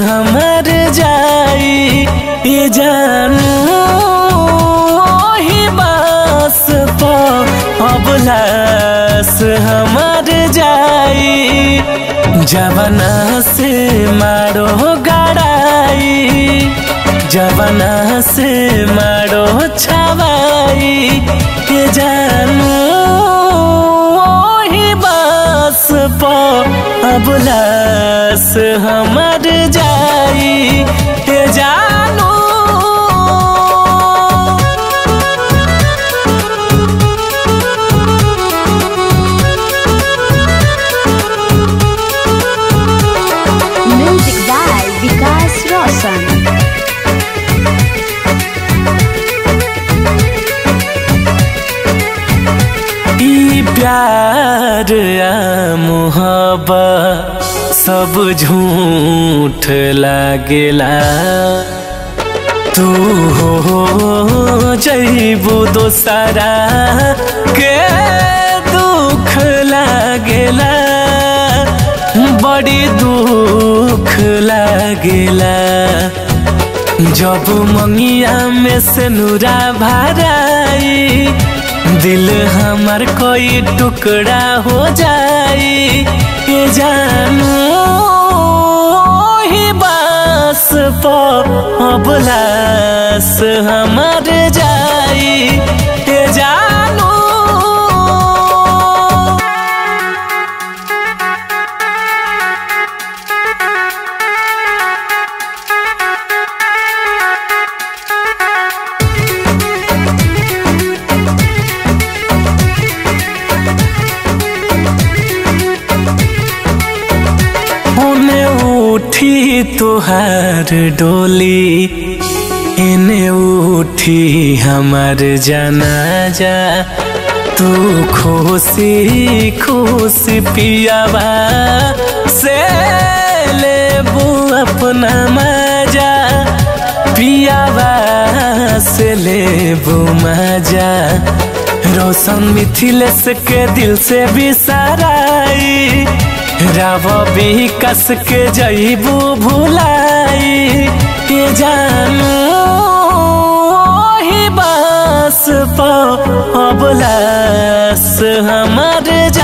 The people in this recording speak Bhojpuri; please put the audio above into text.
हमर जाई ये जानू ही बास पर अब लाश हमर जाई। जवना से मारो गड़ाई, जवना से मारो छवाई ये जानू ही बास पर अब लाश हमर जाई ये जानू। Music by Vikas Roshan. प्यार आ मोहब्बत सब झूठ लागेला, तू हो जइबू दोसरा के दुख लागेला, बड़ी दुख लागेला। जब मंगिया में से नूरा भराई दिल हमार कोई टुकड़ा हो जाई ये जानू ही बास पर अब लाश हमर जाई ये जानू। उठी तुहार डोली इने उठी हमार जनाजा, तू खुशी खुशी पियावा से लेबू अपना मजा, पियावा से लेबू मजा। रोशन मिथिलेश के दिल से बिसराई, राव विकास के जइबू भुलाई ये जानू ही बास पर अब लाश हमर जा।